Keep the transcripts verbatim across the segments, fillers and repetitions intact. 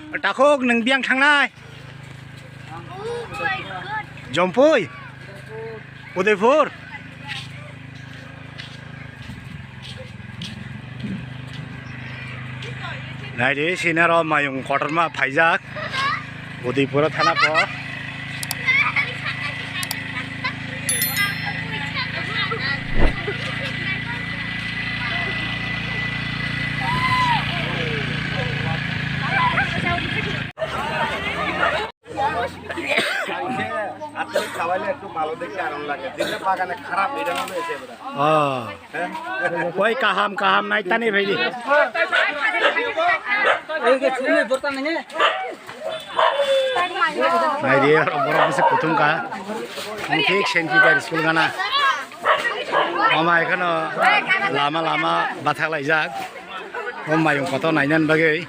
Takhuk, nwng biyang thangnai? Jompui? Udaipur? Naidi, sinaro mayung kotorma phaijak. Udaipuro thana po. আপনি খাওয়াইলে একটু ভালো দেখে আরাম লাগে, যেটা বাগানে খারাপ, এটা না হয়েছে এবার। ও। হ্যাঁ? Oi, kaham, kaham, naitani phaidi. Naidi, borok bisi kuthum ka. Ang thik Saint Peter school gana. Mama ekhano lama lama bathak laijak. O mayung kotor nainan bagwi.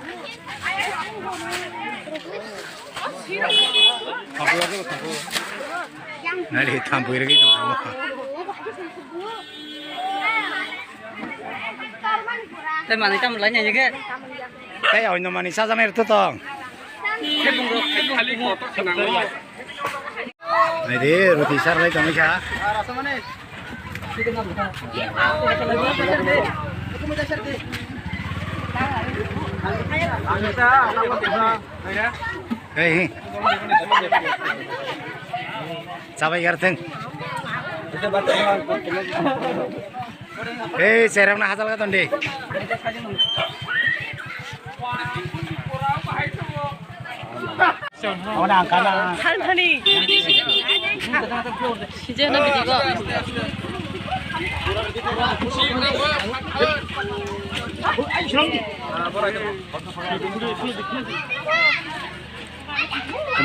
Nari thampui rwgwi tongkha. Tei manwi tamo laina yege. Tei oino manwi chajaknai rwtwi tong. Khebung rok, khebung. Naidi, roti sarlai tongwi kha. Hei, hei. Chabai gartheng. Hei, cherang na hajal ka tondi. Thani thani. Sijana bidigo.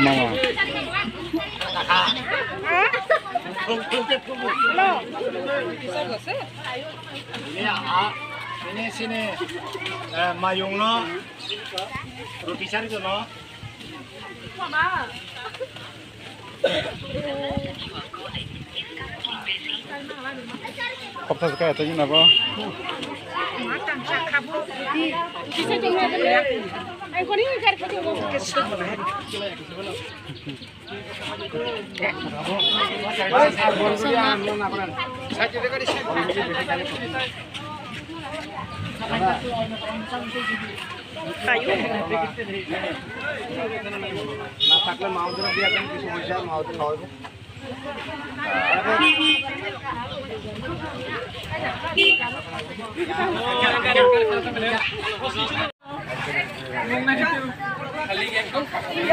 Mama. Ini sini, eh, mayung no, roti sari no. Khopsa se kaya tongwi nabo.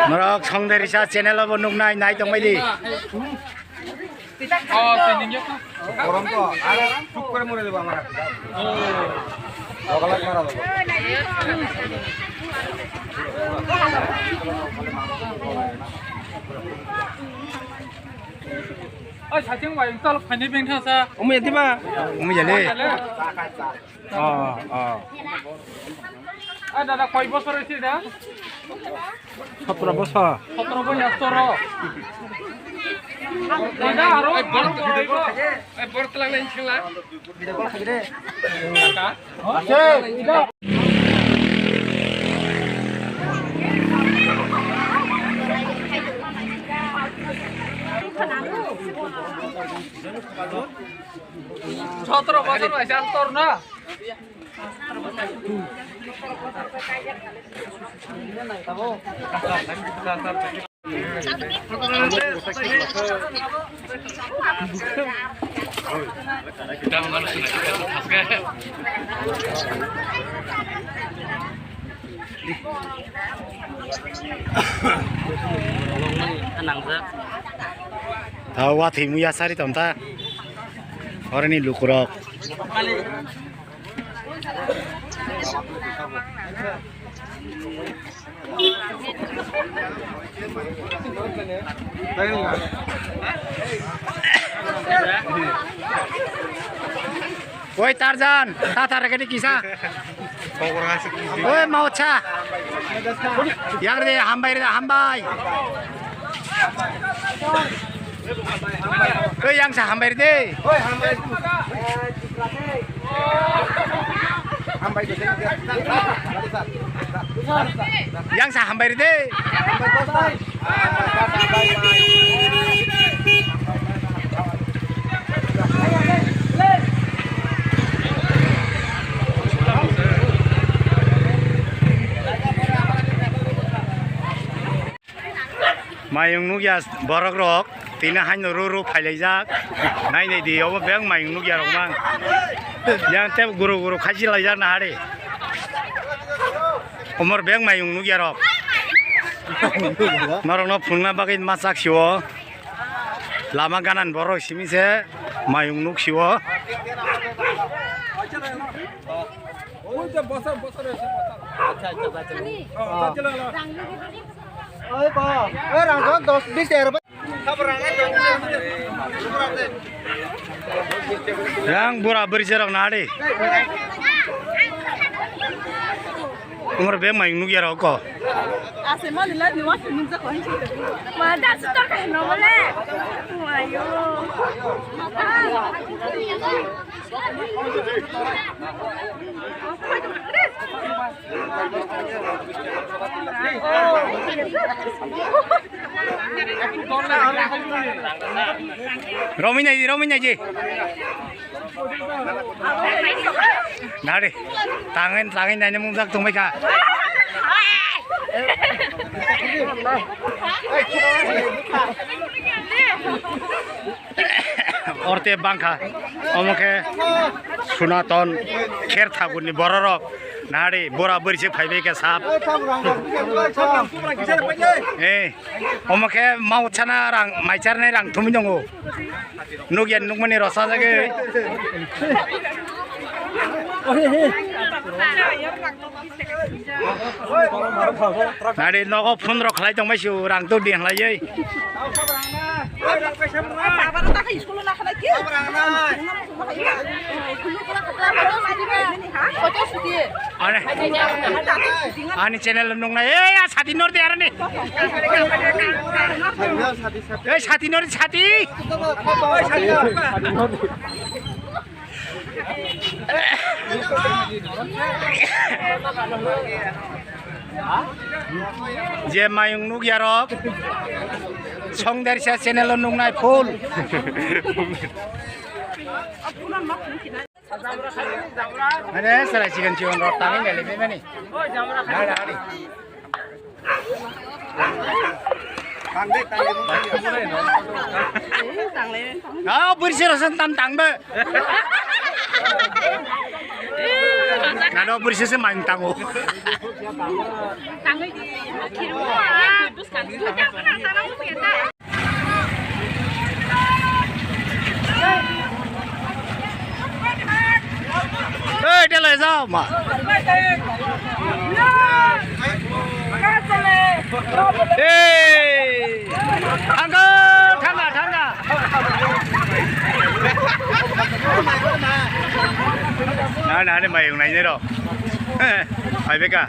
Norok Songde Risa channel o bo nuknai, nai tongbai di. গরম তো, আর চুপ করে মরে যাবো আমার হাতে। লগালগ মারা যাবো। Oi, sating bai, tol phani beng thasa. Umi yati ba? Umi yale. Chá, chá, chá. Oh, oh. Oi, dada, koi bosor hoise da? Sotro bosor. Sotro bosor, sotro. Dada, aro, aro, aro. Oi, bor tlang nai sila. Sotro bosor bai sal tor na. Ta watwi muya sari tonta. Oroni lukurok. Oi Tarzan, tata rega di kisa. Oi Maucha. Yang re hambai re hambai. Oi yang sa hambai re de. Oi hambai. Hambai. Yang sa hambai ride. Mayung nukya borok rok, tini haino ru ru phailaijak. Nai nai di, obo beng mayung nukya rok mang. Yang tebo guru guru khachi laijak na hari. Omor beng mayung nukya rok. Norok no phunukna bagwi ma chak sio. Lama ganan borok simi se mayung nuk sio. Oi, ko. Oi, rang dos, bis er. Yang bura beri jerok nadi. Umur be mayung nuk ya rok ko. Ase mali la ni wa ni ja ko hin. Ma da su to ka no le. Ayo. Romwi naidi, romwi naidi. Nari, tangin, tangin naina mungjak tongbaikha. Orte bangkha, omo khe Sunaton Kher Thakurni bororok nari bora bwrwi se phaibai khe sap. Eh, omo khe mauchana rang maicharnai rang thumwi tongo. Nukya nukmani rwchajagwi. Nari nogo phone rok khlai tongmai su rang to di hlaiwi. Ani, ani channel nuknai, eh, ya sati nor de arani. Eh, sati nor, sati. Je mayung nuk yarok, Songdersia channel o nuknai full. Ane, sarai chigon chigon rok tangwi nai le bemani. Nai, nai, nai. Ah, bwrwi se rasa tam tang be. Nado bwrwi se se main tango. Ei, tela jao ma. Ei, thanga, thanga, thanga. Na, na, ni mayung nai ni ro. Pai beka.